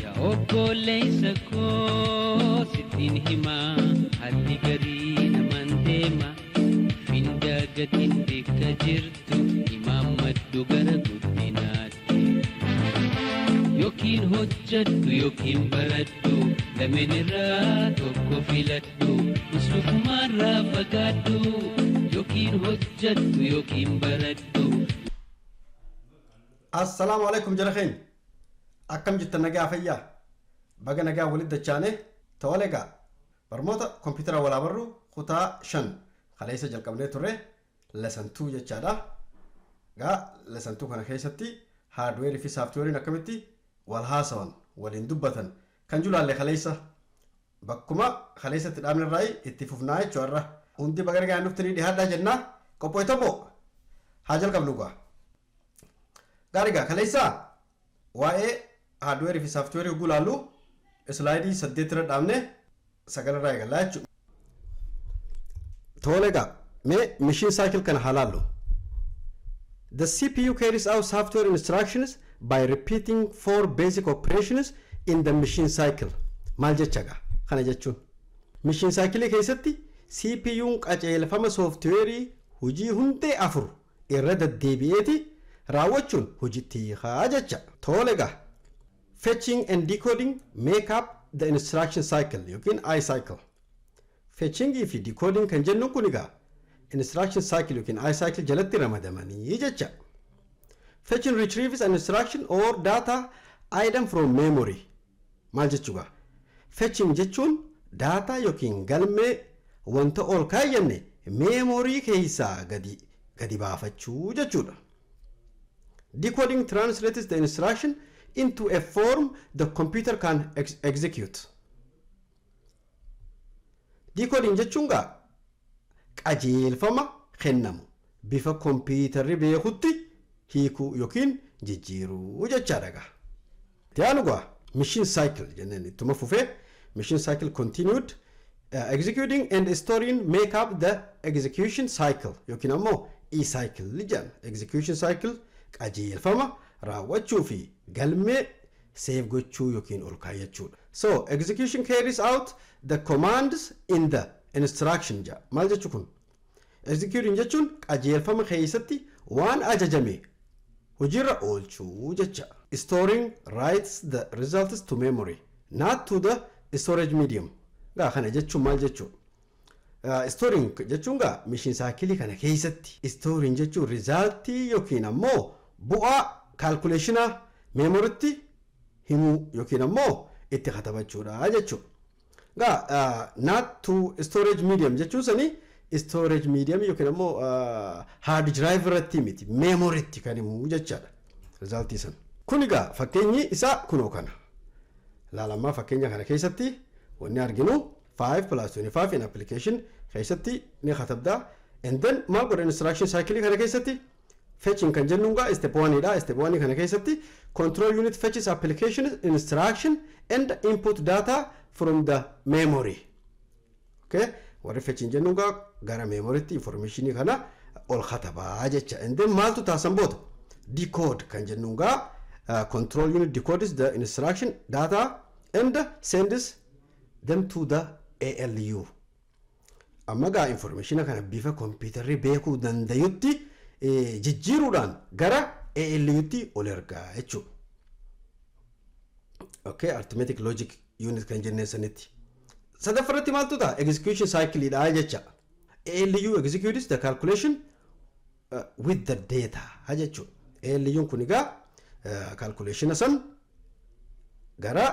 Yaa obboleessa koo sittiin himaa, haalli garii namaan deema. Findagatiin bakka jirtu imaammadhu gara guddinaatti. Yookiin hojjadhu yookiin baradhu, lameen irraa tokko filadhu, muslukumaarraa fagaadhu. Yookiin hojjadhu yookiin baradhu. Assalaamu alaikum jara keenya. Akkam jirtan? Nagaa fayyaa? Baga nagaa walitti dachaane. Tole egaa, barnoota kompiitara walaa barru kutaa 5 kaleessa jalqabnee turre, lesson 2 jechaadha. Egaa lesson 2 kana keessatti haardweerii fi saaftiweeriin akkamitti wal haasawan, waliin dubbatan kan julaalle kaleessa bakkuma kaleessatti dhaabne irraa itti fufnaa jechuudha. Hundi baga nagaan dhuftanii dhiyaadhaa jennaa. Qopho'itamoo haa jalqabnu gaa. Gaarii, gaa kaleessaa waa'ee haardweerii fi saaftiweerii hogguu ilaallu islaayidii 8 irra dhaabne, 9 irraa eegallaa jechuudha. Tole egaa, mee machine cycle kana haa laallu. The CPU carries out software instructions by repeating four basic operations in the machine cycle. Maal jecha gaa kana jechuun? Machine cycle keessatti CPU'n qajeelfama sooftiweerii hojii hundee afur irra deddeebi'eeti raawwachuun hojiitti hiikaa jecha. Tole egaa. Fetching and decoding make up the instruction cycle yookiin I cycle. Fetchingii fi decoding kan jennu kun egaa instruction cycle yookiin I cycle jalatti ramadamanii jecha. Fetching retrieves an instruction or data item from memory. Maal jechuudha? Fetching jechuun data yookiin galmee wanta ol kaayyanne meemorii keessaa gadi baafachuu jechuudha. Decoding translates the instruction into a form the computer can execute. Decoding jechuun gaa qajeelfama kennamu bifa kompiitarri beekutti hiikuu yookiin jijjiiruu jechaadha gaa. Itti aanu gaa machine cycle jenneen ittuma fufee machine cycle continued executing and storing make up the execution cycle yookiin ammoo e-cycle jedhama. Execution cycle qajeelfama raawwachuu fi galmee save gochuu yookiin ol kaayyachuudha. So execution carries out the commands in the instruction jedha. Maal jechuu kun? Executing jechuun qajeelfama keessatti waan ajajame hojiirra oolchuu jecha. Storing writes the results to memory, not to the storage medium. Gaa kana jechuun maal jechuu? Storing jechuun gaa machine cycle kana keessatti storing jechuun resultii yookiin ammoo bu'aa calculationaa meemoritti himuu yookiin ammoo itti katabachuudha jechuudha. Gaa not to storage medium jechuun sanii storage medium yookiin ammoo hard drive irratti miti, meemoritti kan himuu jechaadha resultii sana. Kun egaa fakkeenyi isaa kunoo kana. Laalammaa, fakkeenya kana keessatti wanni arginu 5 plus 25 in application keessatti ni katabdaa, and then maal godha? Instruction cycle kana keessatti fetching kan jennuun gaa step 1 dha. Step 1 kana keessatti control unit fetches application instruction and input data from the memory. Okay, warri fetching jennuun gaa gara memorytti informationii kana ol katabaa jecha. And then maaltu taasan booda? Decode kan jennuun gaa control unit decodes the instruction data and sends them to the ALU. Amma gaa informationa kana bifa kompiitarri beekuu dandayutti jijjiiruudhaan gara ALUtti ol ergaa jechuudha. Okay, arithmetic logic unit kan jenneen sanitti. Sadaffaratti maaltu ta'a? Execution cycle dha jecha. ALU executes the calculation with the data ha jechuudha. ALU'n kun egaa calculation san gara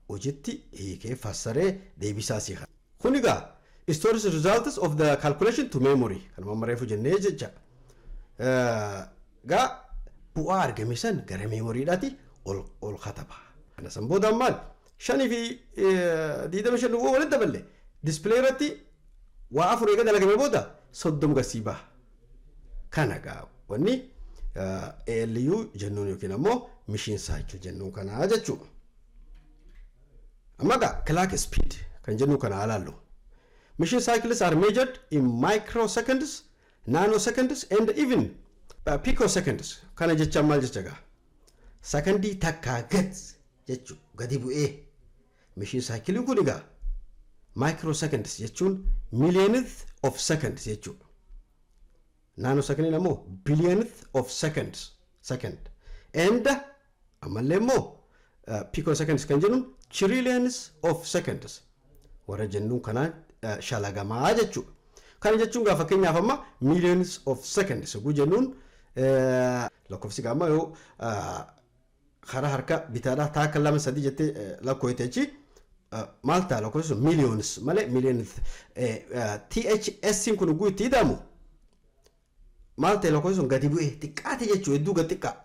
hojiitti hiikee fassaree deebisaa si. Kun egaa stores results of the calculation to memory kanuma mareefu jennee jecha. Gaa bu'aa argame san gara meemoriidhaati ol kataba. Kana san booda maal? 5 fi 25 walitti daballe display irratti waa afur eega dalagame booda 30 gasii baha. Kana gaa wanni ALU jennuun yookiin ammoo machine cycle jennuun kanaa jechuudha. Amma egaa clock speed kan jennu kana ilaallu. Machine cycles are measured in microseconds, nanoseconds and even picoseconds. Kana jecha maal jecha gaa? Sakandii takkaa gad jechuudha, gadi bu'ee. Machine cycle kun egaa microseconds jechuun millionth of seconds jechuudha. Nanosecond ammoo billionth of seconds second. And ammallee immoo picoseconds kan jennuun trillions of seconds warra jennuun kanaan shalagamaa jechuudha. Kana jechuun gaa fakkeenyaaf amma millions of seconds yogguu jennuun, lakkoofsi gaama yoo karaa harka bitaadhaa taakka lama sadii jettee lakkoofte achi maal ta'a? Lakkoofsi sun millions malee millions THS kun yogguu itti hidhamu maal ta'e? Lakkoofsi sun gadi bu'ee xiqqaate jechuudha, hedduu gad xiqqaa.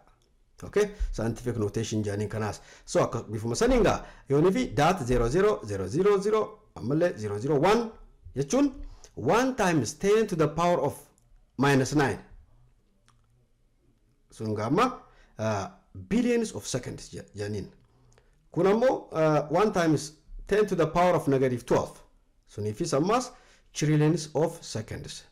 Okay, scientific notation jedhaniin kanaas. So akka bifuma saniin gaa yoonii fi dot 0 0 0 0 0 ammallee 0 0 1 jechuun 1 times 10 to the power of minus 9. Sun gaa amma billions of seconds jedhaniin. Kun ammoo 1 times 10 to the power of negative 12. Suniifis ammas trillions of seconds.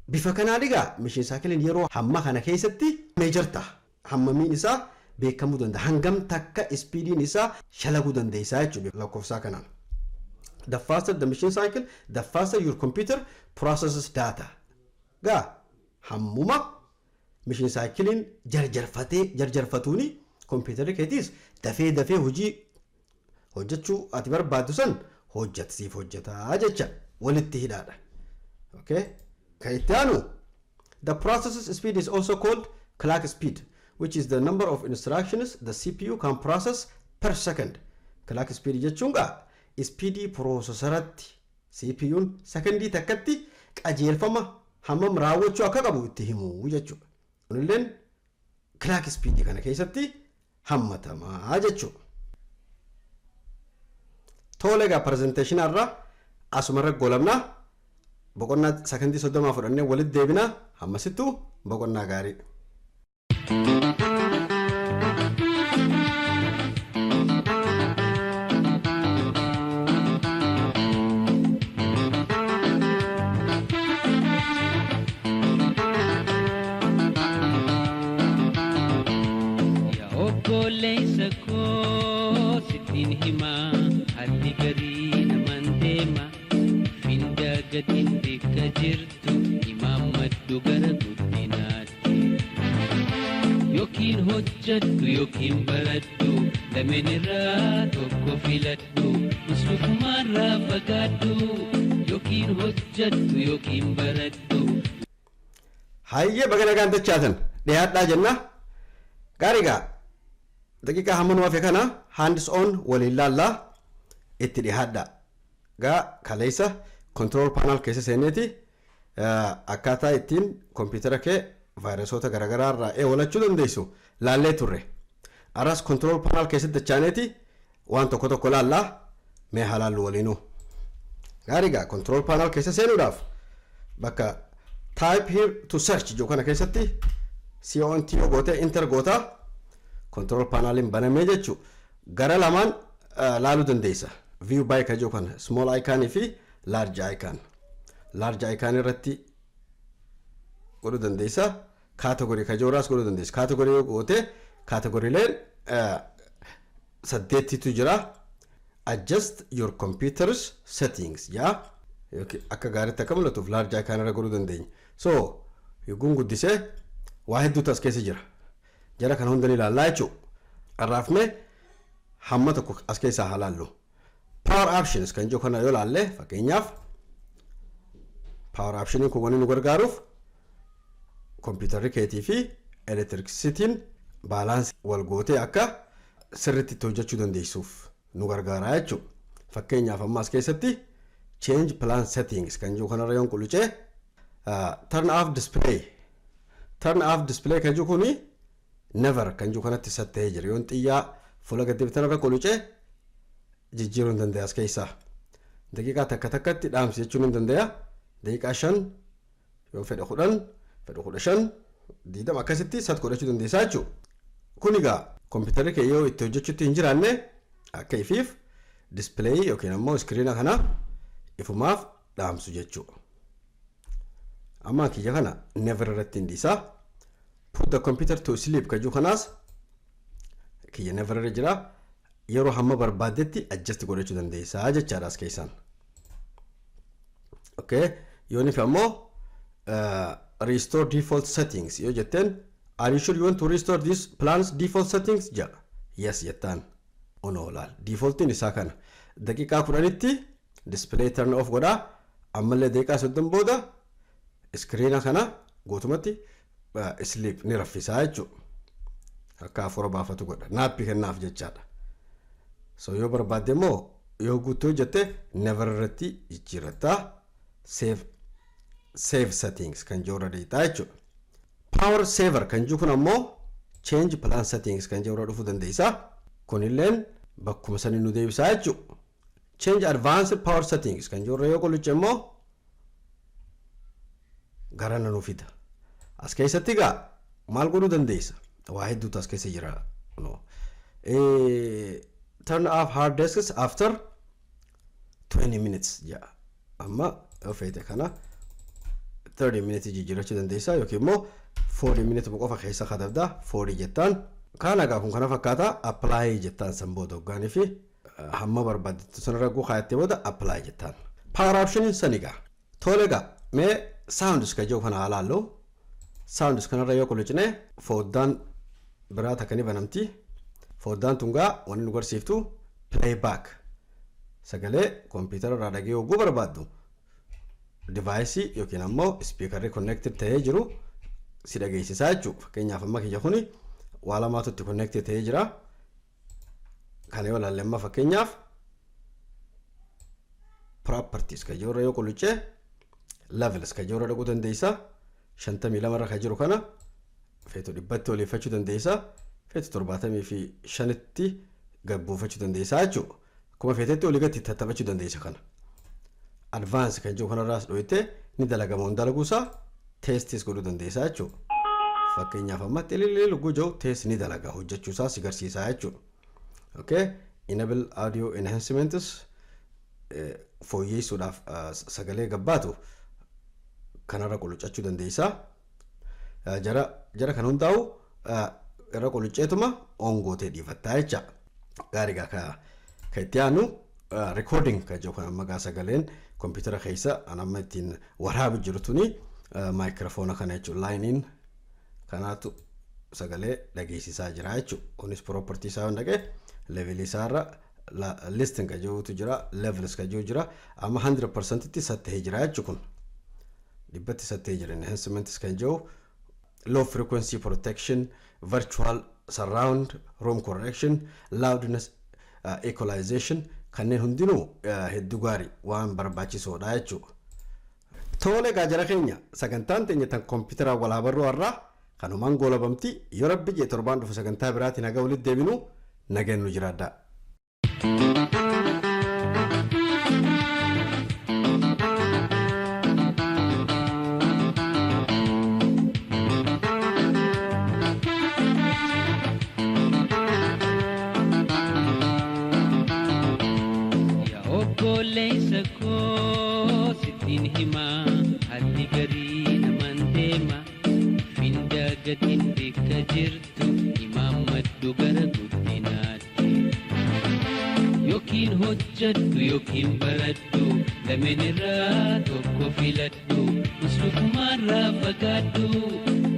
Bifa kanaan egaa machine cycleiin yeroo hamma kana keessatti measure ta'a. Hammamiin isaa beekamuu danda'a. Hangam takka speediin isaa shalaguu dandeessaa jechuudha lakkoofsaa kanaan. The faster the machine cycle, the faster your computer processes data. Gaa hammuma machine cycleiin jarjarfatee jarjarfatuuni kompiitarri keetiis dafee dafee hojii hojjechuu ati barbaaddu san hojjetsiif hojjetaa jecha, walitti hidhaadha. Okay? Kan itti aanu, the process speed is also called clock speed, which is the number of instructions the CPU can process per second. Clock speed jechuun gaa speedii processoratti CPU'n sekondii takkatti qajeelfama hammam raawwachuu akka qabu itti himuu jechuudha. Kunilleen clock speed kana keessatti hammatamaa jechuudha. Tole egaa, presentation irraa asumarra goolabnaa. Boqonnaa sakandii 30 fudhannee walitti deebinaa. Hammasittuu boqonnaa gaarii. Yaa obboleessa koo, sittiin himaa, haalli garii namaan deema. Finda gatiin bakka jirtu imaammadhu gara guddinaatti. Yookiin hojjadhu yookiin baradhu, lameen irraa tokko filadhu, muslukumaarraa fagaadhu. Yookiin hojjadhu yookiin baradhu. Hayyee, baga nagaan dachaatan dhiyaadhaa jenna. Gaarii gaa, daqiiqaa hamma nu hafe kana hands on waliin laallaa, itti dhiyaadhaa. Gaa kaleessa control panel keessa seeneeti akkaataa ittiin kompiitara kee vaayirasoota garaagaraa irraa eewwalachuu dandeessu laallee turre. Arras control panel keessatti dachaaneeti waan tokko tokko laallaa, mee haa laallu waliinuu. Gaarii gaa, control panel keessa seenuudhaaf bakka "type here to search" jedhu kana keessatti CONT yoo goote, enter goota, control paneliin banamee jechuu. Gara lamaan laaluu dandeessa. View by ka jedhu kana, small icon fi large icon. Large icon irratti godhuu dandeessa. Category ka jedhu irraas godhuu dandeessa. Category yoo goote, categoryleen saddeettitu jira. Adjust your computer's settings yaa, akka gaariitti akka mul'atuuf large icon irra godhuu dandeenya. So yogguun guddisee waa hedduutu as keessa jira. Jara kana hunda ni ilaallaa jechuudha. Arraafmee hamma tokko as keessaa haa laallu. Power options kan jiru kana yoo laalle, fakkeenyaaf power optioniin kun wanni nu gargaaruuf kompiitarri keetii fi elektirikisitiin balance wal gootee akka sirriitti itti hojjechuu dandeessuuf nu gargaara jechuudha. Fakkeenyaaf amma as keessatti change plan settings kan jiru kanarra yoon qullucee, turn off display, turn off display kan jiru kuni never kan jiru kanatti set ta'ee jira. Yoon xiyyaa fuula gadi bitanarra qullucee jijjiiruu hin danda'a as keessaa. Daqiiqaa takka takkatti dhaamsi jechuun hin danda'a. Daqiiqaa 5 yoo fedhe, 10 Fedhu 15, 20 akkasitti set godhachuu dandeessaa jechuudha. Kun egaa kompiitarri kee yoo itti hojjechuutti hin jiraanne akka ifiif display yookiin ammoo iskiriina kana ifumaaf dhaamsu jechuudha. Amma kiyya kana never irratti hin dhiisaa. Put the computer to sleep kajuu kanaas kiyya never irra jira. Yeroo hamma barbaaddetti adjust godhachuu dandeessaa jechaadha as keessaan. Okay, yooniif ammoo restore default settings yoo jetteen, "Are you sure you want to restore this plan's default settings?" jedha. Yes jettaan. Onoo laal. Defaultiin isaa kana. Daqiiqaa 10tti display turn off godhaa. Ammallee daqiiqaa 30 booda iskiriina kana guutumatti sleep ni raffisaa jechuudha. Akka hafuura baafatu godha. Nap kennaaf jechaadha. So yoo barbaadde immoo yoo guutuu hojjette never irratti jijjiirrattaa, save settings kan jiru irra deetaa jechuudha. Power saver kan jiru kun ammoo change plan settings kan jiru irra dhufuu dandeessa. Kunilleen bakkuma sanii nu deebisaa jechuudha. Change advanced power settings kan jiru irra yoo qulluche immoo gara nu fida. As keessatti egaa maal godhuu dandeessa? Waa hedduutu as keessa jira. No. Turn off hard disks after 20 minutes jedha. Amma yoo feete kana 30 minutes jijjiirachuu dandeessa yookiin immoo 40 minutes qofa keessa katabdaa 40 jettaan. Kaan egaa kun kana fakkaata, apply jettaan san booda hoggaanii fi hamma barbaadettu sanarra kaayattee booda apply jettaan. Power option san egaa. Tole egaa mee sounds ka jiru kana haa laallu. Sounds kanarra yoo qullucine foddaan biraa takka ni banamti. Foddaan tun gaa wanni nu garsiiftu playback sagalee kompiitara irraa dhagee hogguu barbaaddu device yookiin ammoo speakerri connected ta'ee jiru si dhageessisaa jechuudha. Fakkeenyaaf amma kiyya kuni waa lamaatu itti connected ta'ee jira. Kana yoo ilaalle amma fakkeenyaaf properties ka jiru irra yoo qullucce levels ka jiru irra dhaquu dandeessa. 52 irra ka jiru kana feetu 100tti oliifachuu dandeessa. Feetu 75tti gad buufachuu dandeessa jechuudha. Akkuma feetetti olii gadi tattaphachuu dandeessa kana. Advance kan jiru kanarraas dhoyitee ni dalagama hin dalaguusaa testis godhuu dandeessa jechuudha. Fakkeenyaaf amma xilillee lugguu jiru test ni dalaga hojjechuusaa si garsiisaa jechuudha. Okay, enable audio enhancements fooyyessuudhaaf sagalee gabbaatu kanarra quluccachuu dandeessa. Jara kan hundaa'u irra qulucceetuma on gootee dhiifattaa jecha. Gaarii gaa ka itti aanu recording kan jiru kan amma gaa sagaleen kompiitara keessa an amma ittiin waraabu jiru tuni maayikiroofoona kana jechuudha. Laayiniin kanaatu sagalee dhageessisaa jira jechuudha. Kunis property isaa yoo dhaqee levelii isaarra listen kan jirutu jira, levels kan jiru jira. Amma 100% tti sattahee jira jechuudha kun. 100tti sattahee jira. Enhancements kan jiru low frequency protection, virtual surround, room correction, loudness equalization kanneen hundinuu hedduu gaarii waan barbaachisoodha jechuudha. Tole egaa jara keenya, sagantaan teenya tan kompiitara walaa barruu har'aa kanumaan goolabamti. Yoo rabbi jee torbaan dhufu sagantaa biraatiin haga walitti deebinu nageen nu jiraadhaa. Yaa obboleessa koo, sittiin himaa, haalli garii namaan deema. Finda gatiin bakka jirtu imaammadhu gara guddinaatti. Yookiin hojjadhu yookiin baradhu, lameen irraa tokko filadhu. Muslukumaarraa fagaadhu,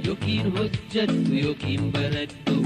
yookiin hojjadhu yookiin baradhu.